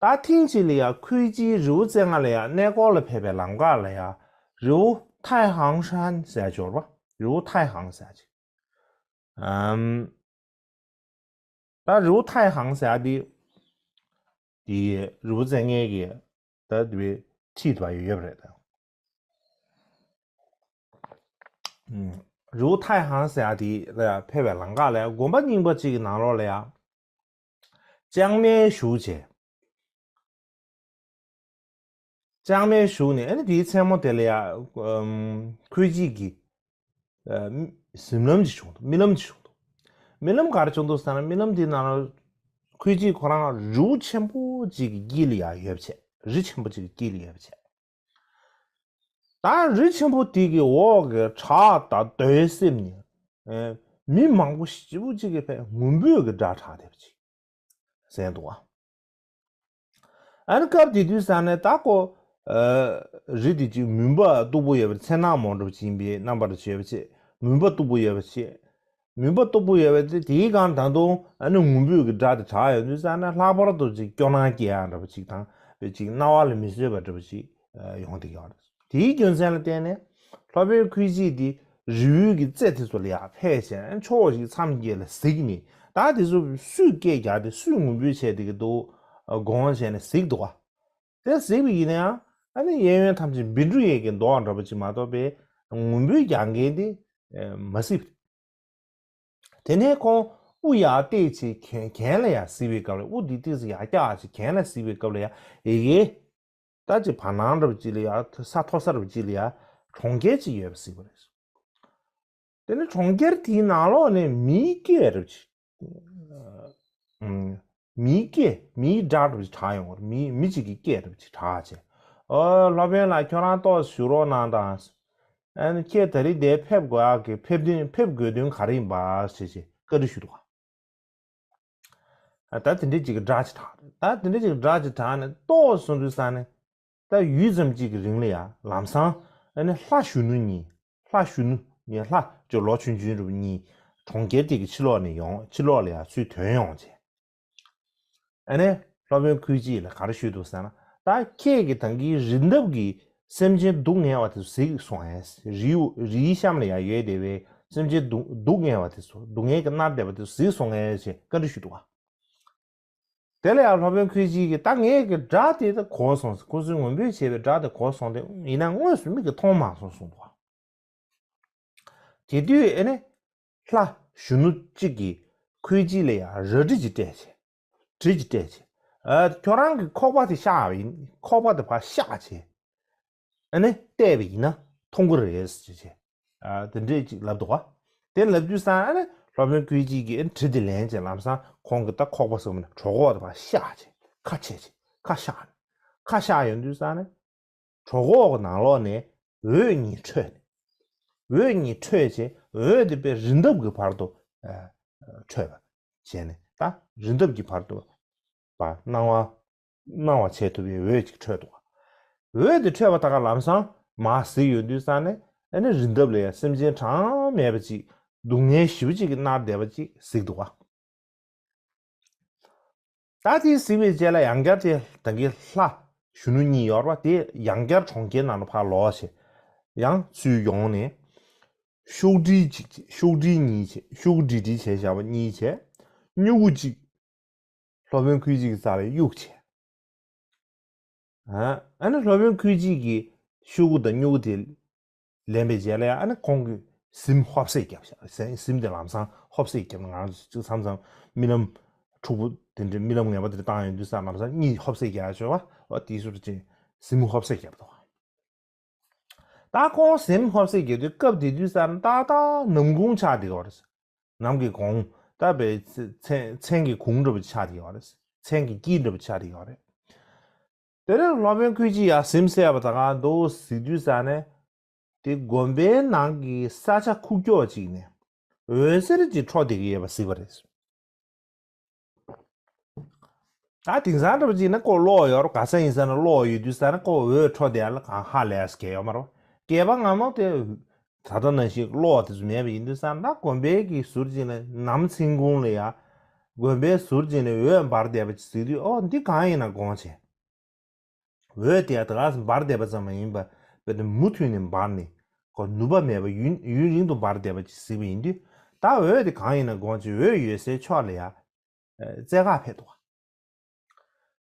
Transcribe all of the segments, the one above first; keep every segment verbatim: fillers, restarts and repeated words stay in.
ད་ཐེངས་གཅིག་ལ་ཡ་ཁུའི་ཅིའི་རི་བོ་རྩེ་ལྔ་ལ་ཡ་གནས་སྐོར་ལ་ཕེབས་པའི་ལམ་ཁ་ལ་ཡ་རི་བོ་ཐའི་ཧང་ཧྲན་ཟེར་ཡ་ཅིག་ཡོད་རེད་པ། རི་བོ་ཐའི་ཧང་ཟེར་ཡ་ཅིག་ཨམ། ད་རི་བོ་ཐའི་ཧང་ཟེར་ཡ་དེ། དེ་རི་བོ་རྩེ་ལྔའི་གི་ད་དེ་བའི་འཁྲིས་དེ་བ་ཡོད་ཡོད་པ་རེད་ད། ཨམ། རི་བོ་ཐའི་ཧང་ཟེར་ཡ་དེ་ལ་ཡ་ཕེབས་པའི་ལམ་ཁ་ལ་ཡ་དགོན་པ་རྙིང་པ་གཅིག་གི་ནང་ལོགས་ལ་ཡ། ལྕང་མའི་གཞུ་བྱས། ལྕང་མའི་གཞུ་ནས་ཨ་ནི་དེའི་མཚན་མོ་དེ་ལ་ཡ། ཨམ། ཁུའི་ཅི་གི་ཨ། གཟིམ་ལམ་ཅིག་བྱུང་འདུག་རྨི་ལམ་ཅིག་བྱུང་འདུག་རྨི་ལམ་ག་རེ་བྱུང་འདུག་ཟེར་ན་རྨི་ལམ་དེའི་ནང་ལ་ཁུའི་ཅི་ཁོ་རང་རི་བོ་ཆེན་པོ་ཅིག་གི་དཀྱིལ་ལ་ཡ་ཡོད་པ་བྱས། རི་ཆེན་པོ་ཅིག་གི་དཀྱིལ་ལ་ཡོད་པ་བྱས། ད་རི་ཆེན་པོ་དེ་གི་འོག་གི་བྲག་དང་རྡོའི་གསེབ་ནས་ཨེ། མི་མང་པོ་ཞེ་པོ་ཅིག་གིས་ཕར་ངུ་འབོད་ཀྱི་སྒྲ་གྲགས་བསྡད་པ་ཅིག་གསན་འདུག་ཨ། ཨ་ནི་སྐབས་དེ་དུས་ཙ་ནས་ད་ཁོ། ཨ། རི་དེ་ཅིག་མུན་པ་སྟུག་པོ་ཡོད་པ་ཚེར་ནག་མོ་འདྲ་པོ་ཅིག་ཡིན་པའི་རྣམ་པ་འདྲ་ཅིག་ཡོད་པ་བྱས། མུན་པ་སྟུག་པོ་ཡོད་པ་བྱས། མུན་པ་སྟུག་པོ་ཡོད་པ་དེ་དེའི་སྒང་ད་དུང་ཨ་ནི་ངུ་འབོད་ཀྱི་སྒྲ་དེ་གྲགས་ཡོང་དུས་ཙ་ན་ལྷག་པར་དུ་ཅིག་སྐྱོ་སྣང་སྐྱེ་ཡག་འདྲ་པོ་ཅིག་དང་། ཅིག་རྣ་བ་ལ་མི་བཟོད་པ་འདྲ་པོ་ཅིག་ཡོང་བསྡད་ཡོད་རེད། དེའི་རྒྱུ་མཚན་ལ་བརྟེན་ནས་སློབ་དཔོན་ཁུའི་ཅི་དེ་རི་བོའི་གི་རྩེ་དེ་ཚོ་ལ་ཡར་ཕེབས་བྱས་ཕྱོགས་བཞི་མཚམས་བརྒྱད་ལ་གཟིགས་ནས། ད་དེ་ཚོ་སུས་སྐད་རྒྱག་སྟེ་སུས་ངུ་འབོད་བྱས་བསྡད་ཀྱི་འདུག་དགོངས་བྱས་ནས་གཟིགས་འདུག་ག་དེ་གཟིགས་པ་ཡིན་ན་ཡང་ཨ་ནི་གཡས་གཡོན་ཐམས་ཅད་བཻ་ཌཱུརྱ་གི་མདོག་འདྲ་པོ་ཅིག་མ་གཏོགས་པའི་ངུ་འབོད་རྒྱག་མཁན་དེ་མ་གཟིགས། དེ་ནས་ཁོང་དབུ་ཡར་བཏེགས་བྱས་གྱེན་གྱེན་ལ་ཡར་གཟིགས་པའི་སྐབས་ལ། དབུ་འདི་ཏོག་ཙམ་ཡར་བཀྱགས་བྱས་གྱེན་ལ་གཟིགས་པའི་སྐབས་ལ་ཡ་ཡ་གི་ད་ཅིག་བར་སྣང་འདྲ་པོ་ཅིག་ལ་ཡ། ས་མཐོ་ས་འདྲ་པོ་ཅིག་ལ་ཡ་གྲོང་ཁྱེར་ཅིག་ཡོད་པ་གཟིགས་པ་རེད། དེ་ནས་གྲོང་ཁྱེར་དེའི་ནང་ལོགས་ནས་མིའི་སྐད་འདྲ་པོ་ཅིག་ཨམ། མིའི་སྐད། མིའི་སྒྲ་འདྲ་པོ་ཅིག་གྲགས་ཡོང་བ་རེད། མི་མི་གཅིག་གི་སྐད་འདྲ་པོ་ཅིག་གྲགས་བྱས། ཨོ་སློབ་དཔོན་ལགས་ཁྱོད་རང་ཏོག་ཙམ་བཞུགས་རོགས་གནང་དང་། ཨ་ནི་ཁྱེད་ད་རེས་འདིར་ཕེབས་དགོས་ཡག་གི་ཕེབས་དོན། ཕེབས་དགོས་དོན་ག་རེ་ཡིན་པ་ཞེས་བྱས་བཀའ་འདྲི་ཞུས་འདུག་ག་ད་དེ་འདྲའི་ཅིག་གི་སྒྲ་ཅིག་གྲགས། ད་དེ་འདྲའི་ཅིག་གི་སྒྲ་ཅིག་གྲགས་ནས་ཏོག་ཙམ་སོང་དུས་ཙ་ནས། ད་ཡུད་ཙམ་ཅིག་གི་རིང་ལ་ཡ་ལམ་སང་ཨ་ནི་ལྷ་གཞོན་ནུ་གཉིས། ལྷ་གཞོན་ནུ་གཉིས། ལྷ་ཅིག་ལོ་ཆུང་ཆུང་འདྲ་པོ་གཉིས་གྲོང་ཁྱེར་དེ་གི་ཕྱི་ལོགས་ནས་ཡོང་། ཕྱི་ལོགས་ལ་ཡ་ཚུར་ཐོན་ཡོང་བྱས། ཨ་ནི་སློབ་དཔོན་ཁུའུ་ཅི་ལ་ག་རེ་ཞུས་འདུག་ཟེར་ན། ད་ཁྱེད་ཀྱིས་ད་གིན་རི་འདབས་ཀྱི་སེམས་ཅན་སྡུག་བསྔལ་བ་དེ་ཚོ་གཟིགས་སོང་ངས། རི་རིའི་གཤམ་ལ་ཡ་ཡོད་བསྡད་པའི་སེམས་ཅན་སྡུག་སྡུག་བསྔལ་བ་དེ་ཚོ། སྡུག་བསྔལ་གྱིས་མནར་བསྡད་པ་དེ་ཚོ་གཟིགས་སོང་ངས་ཞེས་བཀའ་འདྲི་ཞུས་འདུག་ག་དེ་ལ་ཡང་སློབ་དཔོན་ཁུའུ་ཅི་གིས། ད་ངས་ཀྱི་སྒྲ་དེ་ད་གོ་སོང་། ཁོ་ཚོས་ངུ་འབོད་བྱས་པའི་སྒྲ་དེ་གོ་སོང་སྟེ། ཡིན་ན་དངོས་སུ་མིག་གིས་མཐོང་མ་སོང་གསུངས་འདུག་དེ་དུས་ཨ་ནི་ལྷ་གཞོན་ནུ་གཅིག་གིས་ཁུའུ་ཅི་ལ་ཡང་རལ་གྲི་ཅིག་སྤྲད་བྱས། གྲི་ཅིག་སྤྲད་བྱས། ཨ། ཁྱོད་རང་གི་ཁོག་པ་དེ་གཤགས་པ་ཡིན། ཁོག་པ་དེ་ཕར་གཤགས་བྱས། ཨ་ནི་བལྟས་པ་ཡིན་ན་མཐོང་གི་རེད་ཟེར་བྱས། ཨ། དེ་འདྲས་ཅིག་ལབ་འདུག་ག་དེ་ལབ་དུས་ཙང་ཨ་ནི་སློབ་དཔོན་ཁུའུ་ཅི་གིས་ཨ་ནི་གྲི་དེ་ལེན་བྱས་ལམ་སང་ཁོང་གི་ད་ཁོག་པ་ཟེར་བ་ནི་གྲོད་ཁོག་དེ་ཕར་གཤགས་བྱས། ཁ་ཕྱེ་བྱས། ཁ་གཤགས། ཁ་གཤགས་ཡོང་དུས་ཙང་ནས་གྲོད་ཁོག་གི་ནང་ལོགས་ནས་འོད་གཉིས་འཕྲོས་ནས། འོད་གཉིས་འཕྲོས་བྱས། འོད་དེ་དཔེ་རི་འདབས་ཀྱི་བར་དུ་ཨ་འཕྲོས་པ་བྱས་ནས། ད་རི་འདབས་ཀྱི་བར་དུ་བ་སྣང་བ་སྣང་བ་བྱེད་ཐུབ་པའི་འོད་ཅིག་འཕྲོས་འདུག་འོད་དེ་འཕྲོས་པ་ད་ག་ལམ་སང་མར་གཟིགས་ཡོང་དུས་ཙང་ནས་ཨ་ནི་རི་འདབས་ལ་ཡང་སེམས་ཅན་གྲངས་མེད་པ་ཅིག་སྡུག་བསྔལ་ཞེ་པོ་ཅིག་གིས་མནར་བསྡད་པ་ཅིག་གཟིགས་འདུག་ག་ད་དེ་གཟིགས་པའི་རྗེས་ལ་ཡང་བསྐྱར་དེ་ད་གིན་ལྷ་གཞོན་ནུ་གཉིས་ཡོད་རེད་པ། དེ་ཡང་བསྐྱར་གྲོང་ཁྱེར་ནང་ལ་ཕར་ལོག་བྱས། ཡང་ཚུར་ཡོང་ནས་ཤོག་དྲིལ་གཅིག་བྱས། ཤོག་དྲིལ་གཉིས་བྱས། ཤོག་དྲིལ་དྲིལ་བྱས་བཞག་པ་གཉིས་བྱས། སྨྱུ་གུ་གཅིག་སློབ་དཔོན་ཁུའུ་ཅི་གི་རྩ་ལ་གཡུགས་བྱས། ཨ་ཨ་ནི་སློབ་དཔོན་ཁུའུ་ཅི་གིས་ཤོག་གུ་དང་སྨྱུ་གུ་དེ་ལེན་པའི་རྗེས་ལ་ཡང་ཨ་ནི་ཁོང་གིས་གཟིམ་ཧོབ་སེ་བརྒྱབ་བཞག་གཟིམ་དེ་ལམ་སང་ཧོབ་སེ་བརྒྱབ་ནས། ང་ཚོ་མཚམས་མཚམས་རྨི་ལམ་འཁྲུག་པོ་དེ་འདྲའི་རྨི་ལམ་ངན་པ་དེ་འདྲ་བཏང་ཡོང་དུས་ཙང་ལམ་སང་གཉིད་ཧོབ་སེ་བརྒྱབ་ཡ་ཆོག་པ། འོ་དེའི་ཟུར་ཅིག་གཟིམ་ཧོབ་སེ་བརྒྱབ་འདུག་ད་ཁོང་གཟིམ་ཧོབ་སེ་བརྒྱབ་དུས་སྐབས་དེ་དུས་ཙང་ཏག་ཏག་ནམ་གུང་ཆགས་བསྡད་ཡོད་རེད། ནམ་གྱི་གུང་། ད་དཔེ་མཚན་མཚན་གྱི་གུང་འདྲ་པོ་ཆགས་བསྡད་ཡོད་རེད། མཚན་གྱི་དཀྱིལ་འདྲ་པོ་ཆགས་བསྡད་ཡོད་རེད། དེ་ནས་སློབ་དཔོན་ཁུའུ་ཅི་ཡར་གཟིམ་སད་པ་ད་ག་འདུག་གཟིགས་དུས་ཙང་ནས། དེ་དགོན་པའི་ནང་གི་ས་ཆ་ཁུག་ཀྱོག་ཅིག་ནས་འོད་ཟེར་ཅིག་འཕྲོ་བསྡད་ཀྱི་ཡོད་པ་གཟིགས་པ་རེད། ད་དེང་སང་འདྲ་པོ་ཅིག་ན་ཁོ་གློག་ཡོད་རེད། ག་ས་ཡིན་ས་ན་གློག་ཡོད་དུས་ཙང་ན་ཁོ་འོད་འཕྲོ་བསྡད་ཡ་ལ་གང་ཧ་ལས་ས་གལ་ཡོད་མ་རེད། སྐྱེས་པ་སྔ་མོ་དེ་ད་ལྟ་ནང་བཞིན་གློག་དེ་ཚོ་མེད་པ་ཡིན་དུས་ཙང་ན། ད་དགོན་པའི་གི་ཟུར་ཅིག་ནས་ནམ་མཚན་གུང་ལ་ཡ། དགོན་པའི་ཟུར་བྱས་ནས་འོད་འབར་བསྡད་པ་ཅིག་གཟིགས་དུས། ཨོ་འདི་གང་ཡིན་ན་དགོངས་བྱས། འོད་དེ་ཡང་ད་ག་སེ་འབར་བསྡད་པ་ཙམ་མ་ཡིན་པར་དཔེ་དེ་མུ་མཐུད་ནས་འབར་ནས་ཁོ་ནུབ་པ་མེད་པར་ཡུན་ཡུན་རིང་དུ་འབར་བསྡད་པ་ཅིག་གཟིགས་པ་ཡིན་དུས། ད་འོད་དེ་གང་ཡིན་ན་དགོངས་བྱས། འོད་ཡོད་སའི་ཕྱོགས་ལ་ཡང་རྩེད་གར་ཕེབས་འདུག་བ།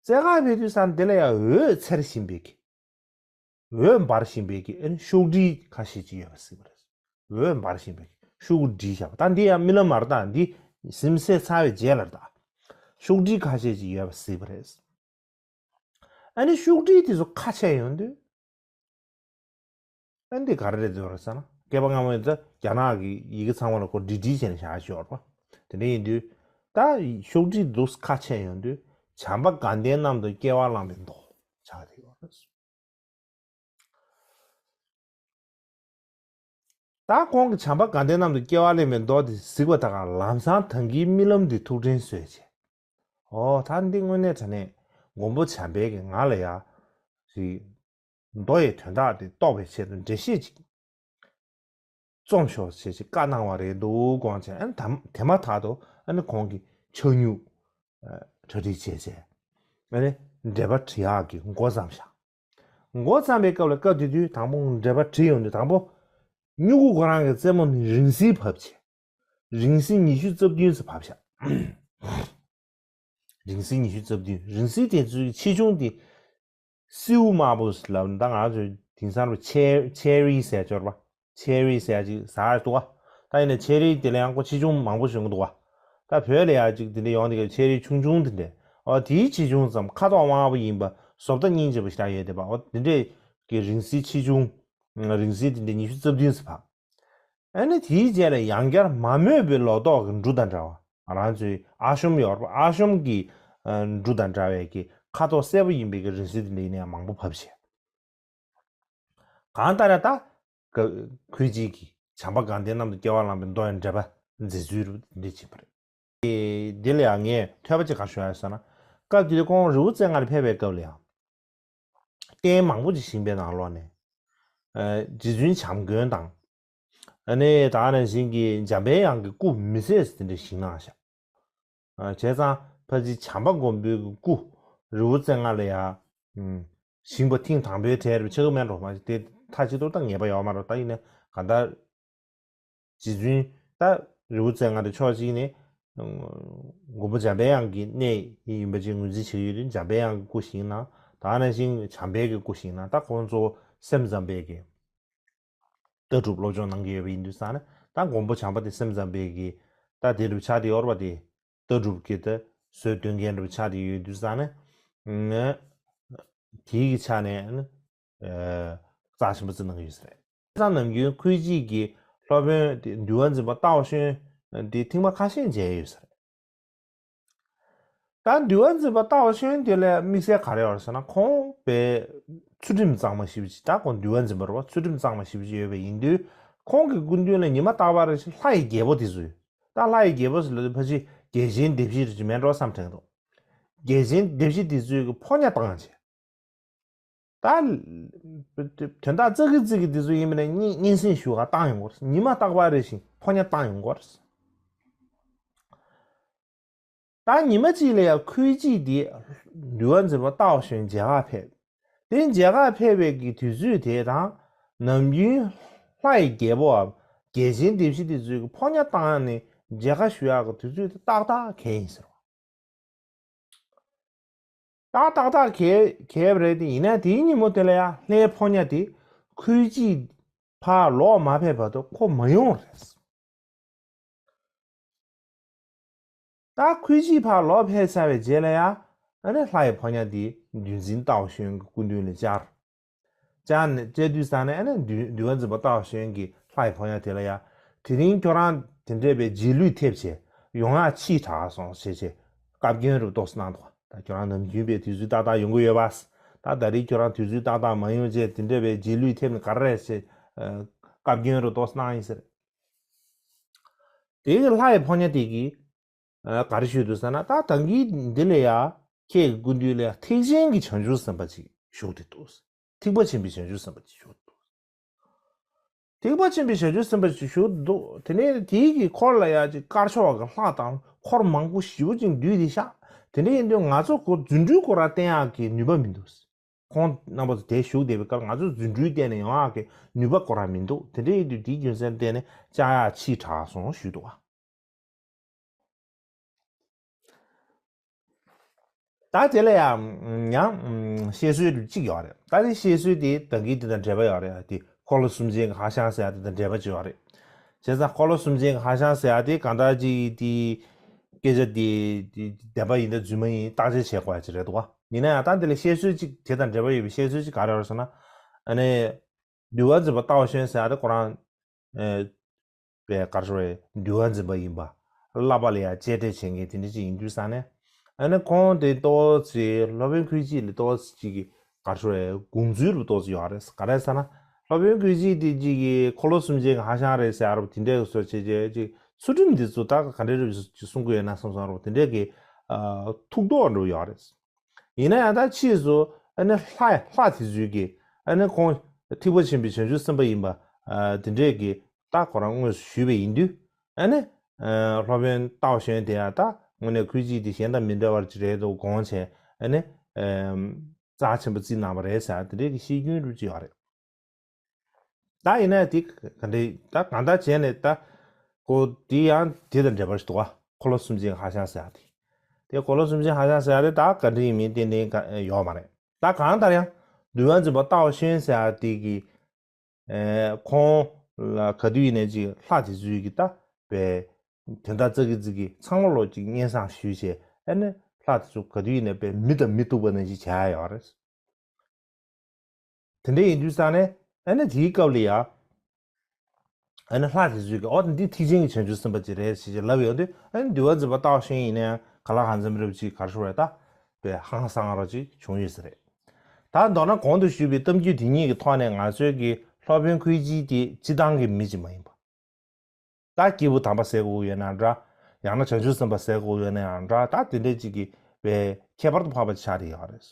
རྩེད་གར་ཕེབས་དུས་ཙམ་དེ་ལ་ཡང་འོད་འཚེར་བཞིན་པའི་གི། འོད་འབར་བཞིན་པའི་གི་ཨ་ནི་ཤོག་དྲིལ་ཁ་ཤས་ཅིག་ཡོད་པ་གཟིགས་པ་རེད། འོད་འབར་བཞིན་པའི་ཤོག་གུ་བསྒྲིལ་བཞག་པ། ད་འདི་ཡང་རྨི་ལམ་མ་རེད། ད་འདི་གཟིམ་སའི་ཚར་བའི་རྗེས་ལ་རེད། ད་ཤོག་དྲིལ་ཁ་ཤས་ཅིག་ཡོད་པ་གཟིགས་པ་རེད། ཨ་ནི་ཤོག་དྲིལ་དེ་ཚོ་ཁ་ཕྱེ་ཡོང་དུས། ཨ་འདི་ག་རེ་རེད་འདུག་རེད་ཟེར་ན། སྐྱེས་པ་སྔ་མོ་ཡིན་ཙང་རྒྱ་ནག་གི་ཡི་གེ་ཚང་མ་ལ་ཁོ་བྲིས་བྲིས་བྱས་ནས་བཞག་ཡོད་རེད་པ། དེ་འདྲ་ཡིན་དུས། ད་ཤོག་དྲིལ་འདུག་ཁ་ཕྱེ་ཡོང་དུས། བྱམས་པ་དགའ་ལྡན་རྣམས་དང་སྐྱེ་བ་བླངས་པའི་མདོ། ཆགས་བསྡད་ཡོད་རེད། ད་ཁོང་གིས་བྱམས་པ་དགའ་ལྡན་རྣམས་དང་སྐྱེ་བ་བླངས་པའི་མདོ་དེ་གཟིགས་པ་དང་། ལམ་སང་ད་གིན་རྨི་ལམ་འདི་ཐུགས་དྲན་གསོས་བྱས། ཨོ་ད་འདི་དངོས་གནས་དྲང་གནས་མགོན་པོ་བྱམས་པས་ཀྱིས་ང་ལ་ཡ་ཞིག་མདོ་ཡི་དོན་དག་དེ་རྟོགས་པའི་ཆེད་དུ་འགྲེལ་བཤད་ཅིག་རྩོམ་ཤོག་ཅེས་ཅིག་བཀའ་གནང་བ་རེད་འདུག་དགོངས་བྱས། ཨ་ནི་དམ་དེ་མ་ཐག་ཏུ་ཨ་ནི་ཁོང་གིས་ཕྱག་སྨྱུག་གྲ་སྒྲིག་བྱས་བྱས། ཨ་ནི་འགྲེལ་པ་འབྲི་ཡག་གི་འགོ་བརྩམས་ཤག་འགོ་བརྩམས་པའི་སྐབས་ལ། སྐབས་དེ་དུས་དང་པོ་འགྲེལ་པ་བྲིས་ཡོང་དུས། དང་པོ་སྨྱུ་གུ་ཁོ་རང་གི་རྩེ་མོ་ནི་རིང་བསྲེལ་བབས་བྱས། རིང་བསྲེལ་ཉི་ཤུ་རྩ་བདུན་ཙམ་བབས་ཤག་རིང་བསྲེལ་ཉི་ཤུ་རྩ་བདུན། རིང་བསྲེལ་དེ་ཚོའི་ཆེ་ཆུང་དེ་སེའུ་དམར་པོ་ལབ་ན། ད་ང་ཚོ་དེང་སང་ལ་ཆེ་ཆེ་རི་ཟེར་ཅོར་བ། ཆེ་རི་ཟེར་ཅིག་ཟ་འདུག་བ། ད་ཡིན་ན་ཆེ་རི་དེ་ལ་ཡང་ཁོ་ཆེ་ཆུང་མང་པོ་བྱུང་གི་འདུག་བ། ད་བོད་ལ་ཡང་ཅིག་དེ་འདྲ་ཡོང་དེ་ག་ཆེ་རི་ཆུང་ཆུང་དེ་འདྲ། ཨོ་དེའི་ཆེ་ཆུང་ཙམ། ཁ་དོག་དམར་པོ་ཡིན་པ། བཟོ་ལྟ་སྙིང་རྗེ་པོ་ཞིག་ཡོད་དེ་བ། ཨོ་དེ་འདྲས་ཀྱི་རིང་བསྲེལ་ཆེ་ཆུང་། རིང་བསྲེལ་དེ་འདྲ་ཉི་ཤུ་རྩ་བདུན་ཙམ་བབས། ཨ་ནི་དེའི་རྗེས་ལ་ཡང་བསྐྱར་མ་རྨོས་པའི་ལོ་ཏོག་གི་འབྲུ་དང་འདྲ་བ། ང་རང་ཚོའི་ཨ་ཤོམ་ཡོད་རེད་པ། ཨ་ཤོམ་གྱི་ཨ་འབྲུ་དང་འདྲ་བའི་གི་ཁ་དོག་སེར་པོ་ཡིན་པའི་གི་རིང་བསྲེལ་དེ་འདྲ་ཡིན་ན་ཡང་མང་པོ་བབས་བྱས། གང་ལྟར་ཡང་ད་ཁོ་ཅིག་གིས་བྱམས་པ་དགའ་ལྡན་རྣམས་དང་སྐྱེ་བ་བླངས་པའི་མདོ་ཡི་འགྲེལ་པ་མཛད་ཚུལ་འདི་བྱས་པ་རེད། དེ་ལ་ཡང་ངས་ཐོས་པ་ཅིག་ག་རེ་ཞུ་ཡ་ཡོད་ཟེར་ན། སྐབས་དེ་དུས་ཁོང་རི་བོ་རྩེ་ལྔ་ལ་ཕེབས་པའི་སྐབས་ལ་ཡང་རྟེན་མང་པོ་ཅིག་བཞེངས་པའི་ནང་ལོགས་ནས། ཨ་རྗེ་བཙུན་བྱམས་མགོན་དང་། ཨ་ནི་ད་ག་ནང་བཞིན་གྱི་འཇམ་པའི་དབྱངས་ཀྱི་སྐུ་མི་སྲིད་དེ་འདྲ་བཞེངས་གནང་ཤག་ཨ་བྱས་ཙང་ཕལ་ཆེར་བྱམས་པ་མགོན་པོའི་གི་སྐུ་རི་བོ་རྩེ་ལྔ་ལ་ཡ་ཨུམ་བཞེངས་པ་ཐེངས་དང་པོའི་གྲས་རེད་པ། ཆགས་ཀྱི་མེད་འགྲོ་མ་གཏོགས་དེ་མཐའ་གཅིག་ཏུ་ད་ངེས་པ་ཡོད་མ་རེད། ད་ཡིན་ནའི་གང་ལྟར། རྗེ་བཙུན་ད་རི་བོ་རྩེ་ལྔ་དེ་ཕྱོགས་གཅིག་ནས་མགོན་པོ་འཇམ་པའི་དབྱངས་ཀྱི་གནས་ཡིན་པ་ཅིག་ངོས་འཛིན་བྱེད་ཀྱི་ཡོད་དུས། འཇམ་པའི་དབྱངས་ཀྱི་སྐུ་བཞེངས་གནང་། ད་ག་ནང་བཞིན་བྱམས་པའི་གི་སྐུ་བཞེངས་གནང་། ད་ཁོང་ཚོ་སེམས་ཙམ་པའི་གི་ལྟ་གྲུབ་སློབ་སྦྱོང་གནང་གི་ཡོད་པ་ཡིན་དུས་ཙང་ནས། ད་མགོན་པོ་བྱམས་པ་དེ་སེམས་ཙམ་པའི་གི་ད་དེ་རུ་ཆགས་བསྡད་ཡོད་རེད་པ། དེ་ལྟ་གྲུབ་ཀྱི་ད་སྲོལ་གཏོད་མཁན་རུ་ཆགས་བསྡད་ཡོད་དུས་ཙང་ནས། དེའི་གི་ཆ་ནས་ཨ་ནི་ཨ་རྩ་ཆེན་པོ་བརྩི་གནང་གི་ཡོད་ས་རེད། བྱས་ཙང་ནམ་རྒྱུན་ཁོའི་རྗེས་ཀྱི་སློབ་དཔོན་དེ་འདུལ་བ་འཛིན་པ་རྟ་བ་སྐྱོན་དེ་ཐེངས་མ་ཁ་ཤས་མཇལ་ཡོད་ས་རེད། ད་འདུལ་བ་འཛིན་པ་རྟ་བ་སྐྱོན་དེ་ལ་དམིགས་བསལ་ག་རེ་ཡོད་རེད་ཟེར་ན། ཁོང་དཔེ་ཚུལ་ཁྲིམས་གཙང་མ་ཞེ་པོ་ཅིག་ད་ཁོང་འདུལ་བ་འཛིན་པ་རེད་པ། ཚུལ་ཁྲིམས་གཙང་མ་ཞེ་པོ་ཅིག་ཡོད་པ་ཡིན་དུས། ཁོང་གི་སྐུ་མདུན་ལ་ཉི་མ་རྟག་པར་རེ་བཞིན་ལྷ་ཡི་རྒྱལ་པོ་དེ་ཚོས། ད་ལྷ་ཡི་རྒྱལ་པོ་ཟེར་ལབ་དུས་ཕལ་ཆེར་རྒྱལ་ཆེན་སྡེ་བཞི་རེ་ཅིག་མེད་འགྲོ་བསམ་དྲན་འདུག་རྒྱལ་ཆེན་སྡེ་བཞི་དེ་ཚོས་ཀྱི་ཕོ་ཉ་བཏང་བྱས། ད་དོན་དག་ཙག་གི་ཙིག་གི་དེ་ཚོ་ཡིན་པ་ན་སྙན་སྙན་སེང་ཞུ་ག་བཏང་ཡོང་གི་རེད། ཉི་མ་རྟག་པར་རེ་བཞིན་ཕོ་ཉ་བཏང་ཡོང་གི་རེད། ད་ཉི་མ་གཅིག་ལ་ཡང་ཁོའི་རྗེས་དེ་འདུལ་བ་འཛིན་པ་རྟ་བ་སྐྱོན་མཇལ་ག་ཕེབས། དེ་མཇལ་ག་ཕེབས་པའི་གི་དུས་ཚོད་དེ་དང་། ནམ་རྒྱུན་ལྷ་ཡི་རྒྱལ་པོའམ་རྒྱལ་ཆེན་སྡེ་བཞི་དེ་ཚོས་ཀྱི་ཕོ་ཉ་བཏང་ནས་མཇལ་ཁ་ཞུ་ཡག་གི་དུས་ཚོད་དེ་ཏག་ཏག་གས་ཡིན་ཟེར་བ། ཏག་ཏག་ཏག་གས་གས་པ་རེད་དེ། ཡིན་ན་དེའི་ཉིན་མོ་དེ་ལ་ཡང་ལྷའི་ཕོ་ཉ་དེ་ཁོའི་རྗེས་ཕར་ལོག་མ་ཕེབས་བར་དུ་ཁོ་མ་ཡོང་རེད། ད་ཁོའི་རྗེས་ཕར་ལོག་ཕེབས་ཚར་བའི་རྗེས་ལ་ཡང་ཨ་ནི་ལྷ་ཡི་ཕོ་ཉ་དེ་འདུལ་འཛིན་རྟ་བ་སྐྱོན་གྱི་སྐུ་མདུན་ལ་བཅར། བཅར་ནས་བཅར་དུས་ཙང་ནས་ཨ་ནི་འདུལ་འདུལ་བ་འཛིན་པ་རྟ་བ་སྐྱོན་གྱིས་ལྷ་ཡི་ཕོ་ཉ་དེ་ལ་ཡ། དེ་རིང་ཁྱོད་རང་དེ་འདྲས་པའི་རྗེས་ལུས་ཐེབས་བྱས་ཡོང་ཡག་ཕྱིས་དྲགས་སོང་ཞེས་བྱས་བཀའ་བཀྱོན་རུ་ཏོག་ཙམ་གནང་འདུག་ད་ཁྱོད་རང་ནམ་རྒྱུན་པའི་དུས་ཚོད་ཏག་ཏག་ཡོང་གི་ཡོད་པ། ད་ད་རེས་ཁྱོད་རང་དུས་ཚོད་ཏག་ཏག་མ་ཡོང་བྱས་དེ་འདྲས་པའི་རྗེས་ལུས་ཐེབས་ནས་ག་རེ་རེད་ཞེས་བཀའ་བཀྱོན་རུ་ཏོག་ཙམ་གནང་ཡིན་ཟེར། དེ་གི་ལྷ་ཡི་ཕོ་ཉ་དེ་གིས། ཨ་ག་རེ་ཞུས་འདུག་ཟེར་ན། ད་ད་གིན་འདི་ལ་ཡ་ཁྱེད་ཀྱི་སྐུ་མདུན་ལ་ཡ་ཐེག་ཆེན་གྱི་བྱང་ཆུབ་སེམས་དཔའ་ཅིག་བཞུགས་ཏེ་འདུག་ཐེག་པ་ཆེན་པོའི་བྱང་ཆུབ་སེམས་དཔའ་ཅིག་བཞུགས་འདུག་ཐེག་པ་ཆེན་པོའི་བྱང་ཆུབ་སེམས་དཔའ་ཅིག་བཞུགས་འདུག་དེ་ནས་དེའི་གི་འཁོར་ལ་ཡ་ཅིག་དཀར་ཕྱོགས་ཀྱི་ལྷ་དང་ འཁོར་མང་པོ་ཞེ་པོ་ཅིག་འདུས་ཏེ་ཤག་དེ་འདྲ་ཡིན་དུས་ང་ཚོ་ཁོ་རྫུ་འཕྲུལ་ཁོ་རང་བསྟན་ཡག་གི་ནུས་པ་མི་འདུག་ཁོང་རྣམ་པ་ཚོ་དེ་བཞུགས་བསྡད་པའི་སྐབས་ང་ཚོ་རྫུ་འཕྲུལ་བསྟན་ནས་ཡོང་ཡག་གི་ནུས་པ་ཁོ་རང་མི་འདུག་དེ་འདྲ་ཡིན་དུས་དེའི་རྒྱུ་མཚན་བརྟེན་ནས་བཅག་ཡག་ཕྱིས་དྲགས་སོང་ཞུས་འདུག་བ། ད་དེ་ལ་ཡང་ཡང་བཤད་སྲོལ་གཅིག་ཡོད་རེད། ད་དེ་བཤད་སྲོལ་དེ་ད་གིན་དེ་དང་འབྲེལ་བ་ཡོད་རེད། དེ་འཁོར་ལོ་སུམ་ཆེན་གྱི་ཧ་ཤང་ཟེར་ཡ་དེ་དང་འབྲེལ་བ་ཅིག་ཡོད་རེད། བྱས་ཙང་འཁོར་ལོ་སུམ་ཆེན་གྱི་ཧ་ཤང་ཟེར་ཡ་དེ་གང་ལྟར་ཅིག་དེ་སྐད་ཆ་དེ་དེ་བདེན་པ་ཡིན་ད་རྫུན་མ་ཡིན་བརྟག་དཔྱད་བྱེད་དགོས་ཡ་ཅིག་རེད་འདུག་བ། ཡིན་ན་ཡང་ད་དེ་ལ་བཤད་སྲོལ་གཅིག་དེ་དང་འབྲེལ་བ་ཡོད་པའི་བཤད་སྲོལ་གཅིག་ག་རེ་ཡོད་རེད་ཟེར་ན། ཨ་ནི་འདུལ་བ་འཛིན་པ་རྟའོ་ཞོན་ཟེར་ཡ་དེ་ཁོ་རང་ཨ། པའི་ག་རེ་ཟེར་བའི་འདུལ་བ་འཛིན་པ་ཡིན་པ། བསླབ་པ་ལ་ཡང་གཅེས་སྤྲས་བྱེད་མཁན་དེ་འདྲ་ཅིག་ཡིན་དུས་ཙང་ནས། ཨ་ནི་ཁོང་དེ་ཏོག་ཙི་སློབ་དཔོན་ཁུ་ཅི་ལ་ཏོག་ཙི་ཅིག་གི་ག་རེ་ཟེར་བའི་དགོངས་ཚུལ་རུ་ཏོག་ཙི་ཡོད་རེད། ག་རེ་ཟེར་ན། སློབ་དཔོན་ཁུ་ཅི་དེ་ཅིག་གི་འཁོར་ལོ་སུམ་ཆེན་གྱི་ཧ་ཤང་རེད་ཟེར་ཡ་རུ་དེ་འདྲའི་བཟོ་བྱས་བྱས་ཅིག་ཚུལ་ཁྲིམས་འདི་ཚོ་ད་ག་འདྲའི་རུ་གསུང་གི་ཡོད་ན་བསམ་བསམ་རུ་དེ་འདྲའི་གི་ཨ་ཐུགས་དོགས་འདྲ་ཡོད་རེད། ཡིན་ན་ཡང་ད་ཕྱིས་སུ་ཨ་ནི་ལྷ་ལྷ་དེ་ཚོས་ཀྱིས་ཨ་ནི་ཁོང་ཐེག་པ་ཆེན་པོའི་བྱང་ཆུབ་སེམས་དཔའ་ཡིན་པ་ཨ་དེ་འདྲས་ཀྱི་ད་ཁོ་རང་དངོས་སུ་ཞུས་པ་ཡིན་དུས། ཨ་ནི་ཨ་སློབ་དཔོན་རྟའོ་ཞོན་དེ་ཡང་ད་དངོས་གནས་ཁུ་ཅི་དེ་གཞན་དང་མི་འདྲ་བར་ཅི་རེད་འདུག་དགོངས་བྱས། ཨ་ནི་ཨ་རྩ་ཆེན་པོ་བརྩིས་གནང་བ་རེད་ཟེར་དེ་འདྲས་ཀྱི་བཤད་རྒྱུན་རུ་ཅིག་ཡོད་རེད། ད་ཡིན་ན་དེ་ག་འདྲ་ད་གང་ལྟར་བྱས་ནས་ད་ཁོ་དེ་ཡང་དེ་དང་འབྲེལ་བ་ཞིག་འདུག་བ། འཁོར་ལོ་སུམ་ཆེན་ཧ་ཤང་ཟེར་ཡ་དེ། དེ་འཁོར་ལོ་སུམ་ཆེན་ཧ་ཤང་ཟེར་ཡ་དེ་ད་ག་འདྲ་ཡིན་མིན་ཏན་ཏན་ག་ཡོད་མ་རེད། ད་གང་ལྟར་ཡང་འདུལ་བ་འཛིན་པ་རྟའོ་ཞོན་ཟེར་ཡ་དེ་གི་ཨེ་ཁོང་ལ་ག་དུས་ཡིན་ནའི་ཅིག་ལྷ་དེ་ཚོས་ཀྱི་ད་པའི་དོན་དག་ཙག་གི་ཙིག་གི་ཚང་མ་ལོ་ཅིག་སྙན་སེང་ཞུས་བྱས། ཨ་ནི་ལྷ་དེ་ཚོ་ག་དུས་ཡིན་ནའི་པའི་མི་དང་མི་ཐུག་པ་ནང་བཞིན་བྱས་ཡ་ཡོད་རེད། དེ་འདྲ་ཡིན་དུས་ཙང་ནས་ཨ་ནི་དེའི་སྐབས་ལ་ཡ། ཨ་ནི་ལྷ་དེ་ཚོས་ཀྱི་ཨོ་འདི་ཐེག་ཆེན་གྱི་བྱང་ཆུབ་སེམས་དཔའ་ཅིག་རེད་ཞེས་ལབ་ཡོང་དུས། ཨ་ནི་འདུལ་བ་འཛིན་པ་རྟའོ་ཞོན་ཡིན་ན་ཡང་ག་ལ་གང་འཚམ་རེ་བ་ཅིག་ག་རེ་ཞུ་བས་ད་པའི་ཧང་སང་རོ་ཅིག་བྱུང་ཡོད་ས་རེད། ད་མདོར་ན་གོང་དུ་ཞུས་པའི་གཏམ་རྒྱུད་དེ་གཉིས་ཀྱི་ཐོག་ནས་ང་ཚོས་ཀྱི་སློབ་དཔོན་ཁུ་ཅི་དེ་སྤྱི་བཏང་གི་མི་ཅིག་མ་ཡིན་པ། ད་སྐྱེས་བུ་དམ་པ་ཟེར་དགོས་ཡོད་ན་འདྲ། ཡང་ན་བྱང་ཆུབ་སེམས་དཔའ་ཟེར་དགོས་ཡོད་ན་ཡང་འདྲ། ད་དེ་འདྲའི་ཅིག་གི་པའི་ཁྱད་པར་དུ་འཕགས་པ་ཆགས་ཏེ་ཡོད་རེད།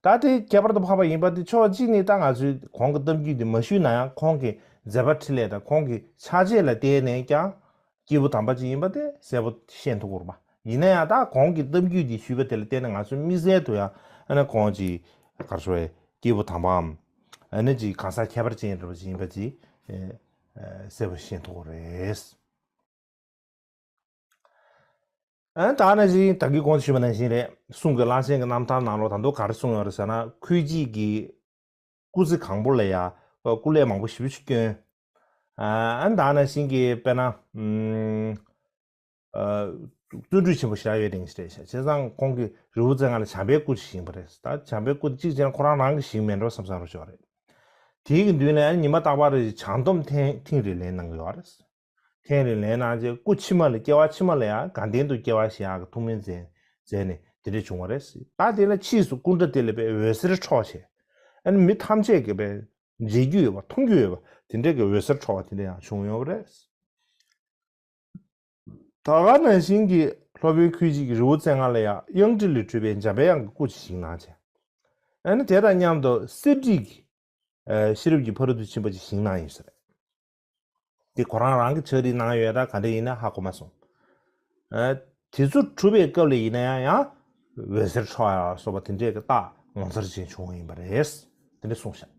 ད་དེ་ཁྱད་པར་དུ་འཕགས་པ་ཡིན་པ་དེ་ཕྱོགས་གཅིག་ནས་ད་ང་ཚོས་གོང་གི་གཏམ་རྒྱུད་འདི་མ་ཞུས་ན་ཡང་ཁོང་གི་མཛད་པ་འཕྲིན་ལས་དང་ཁོང་གི་ཕྱག་རྗེས་ལ་བརྟེན་ནས་ཀྱང་སྐྱེས་བུ་དམ་པ་ཅིག་ཡིན་པ་དེ་གསལ་པོ་ཤེས་ཐུབ་ཀྱི་རེད་པ། ཡིན་ན་ཡང་ད་གོང་གི་གཏམ་རྒྱུད་འདི་ཞུས་པ་དེ་ལ་བརྟེན་ནས་ང་ཚོས་དམིགས་བསལ་དུ་ཡང་ཨ་ནི་ཁོང་ཅིག་ག་རེ་ཞུ་བའི་སྐྱེས་བུ་དམ་པའམ་ཨ་ནི་ཅིག་གང་ཟག་ཁྱད་པར་ཅན་འདྲ་བ་ཅིག་ཡིན་པ་ཅིག་གསལ་པོ་ཤེས་ཐུབ་ཀྱི་རེད། ཨ་ད་ནང་བཞིན་ད་གིན་གོང་དུ་ཞུས་པ་ནང་བཞིན་རེད། གསུང་གི་བླ་ཆེན་གྱི་རྣམ་ཐར་ནང་ལོགས་ད་དུང་ག་རེ་གསུངས་ཡོད་རེད་ཟེར་ན། ཁུ་ཅི་གི་སྐུ་ཚེ་གང་པོ་ལ་ཡ་སྐུ་ལས་མང་པོ་ཞེ་པོ་ཅིག་བསྐྱོན། ཨ་ད་ནང་བཞིན་གྱི་དཔེར་ན་ཨུམ་ཨ་བརྩོན་འགྲུས་ཆེན་པོ་ཞེ་དྲག་ཡོད་མཁན་ཞིག་རེད་ཤག་བྱས་ཙང་ཁོང་གིས་རི་བོ་རྩེ་ལྔ་ལ་བྱམས་པའི་སྐུ་ཅིག་བཞེངས་པ་རེད། ད་བྱམས་པའི་སྐུ་དེ་གཅིག་བྱས་ན་ཁོ་རང་རང་གིས་བཞེངས་མེད་འགྲོ་བསམ་བསམ་རོ་ཞོག་རེད། དེའི་གི་མདུན་ལ་ཨ་ནི་ཉི་མ་རྟག་པར་བྱང་སྡོམ་ཐེངས་ཐེངས་རེ་ལེན་གནང་གི་ཡོད་རེད། ཐེངས་རེ་ལེན་གནང་རྗེས་སྐུ་ཕྱི་མ་ལ་སྐྱེ་བ་ཕྱི་མ་ལ་ཡང་དགའ་ལྡན་དུ་སྐྱེ་བ་བཞེས་ཡག་གི་ཐུགས་སྨོན་མཛད་མཛད་ནས་དེ་འདྲ་བྱུང་བ་རེད། ད་དེ་ལ་ཕྱིས་སུ་སྐུ་འདྲ་དེ་ལ་དཔེ་འོད་ཟེར་འཕྲོ་བྱས། ཨ་ནི་མི་ཐམས་ཅད་ཀྱིས་དཔེ་མཇལ་རྒྱུ་ཡོད་པ་མཐོང་རྒྱུ་ཡོད་པ་དེ་འདྲ་གི་འོད་ཟེར་འཕྲོ་བ་དེ་འདྲ་ཡང་བྱུང་ཡོད་པ་རེད། ད་ག་ནང་བཞིན་གྱི་སློབ་དཔོན་ཁུ་ཅི་གིས་རི་བོ་རྩེ་ལྔ་ལ་ཡང་གཡང་ཊི་ལས་གྲུབ་པའི་འཇམ་པའི་དབྱངས་ཀྱི་སྐུ་ཅིག་བཞེངས་གནང་བྱས། ཨ་ནི་དེ་དང་མཉམ་དུ་གསེར་བྲིས་ཀྱི་ཨ་ཤེས་རབ་ཀྱི་ཕ་རོལ་ཏུ་ཕྱིན་པ་ཅིག་བཞེངས་གནང་ཡོད་ས་རེད། དེ་ཁོ་རང་རང་གི་ཕྱག་བྲིས་གནང་ཡོད་ད་ག་འདྲ་ཡིན་ན་ཧ་གོ་མ་སོང་། ཨ་དེ་ཚོ་གྲུབ་པའི་སྐབས་ལ་ཡིན་ན་ཡང་ཡང་འོད་ཟེར་འཕྲོ་ཡ་སོགས་པ་དེ་འདྲས་ཀྱི་རྟགས་ངོ་མཚར་ཅན་བྱུང་བ་ཡིན་པ་རེད། དེ་འདྲ་གསུངས་ཤག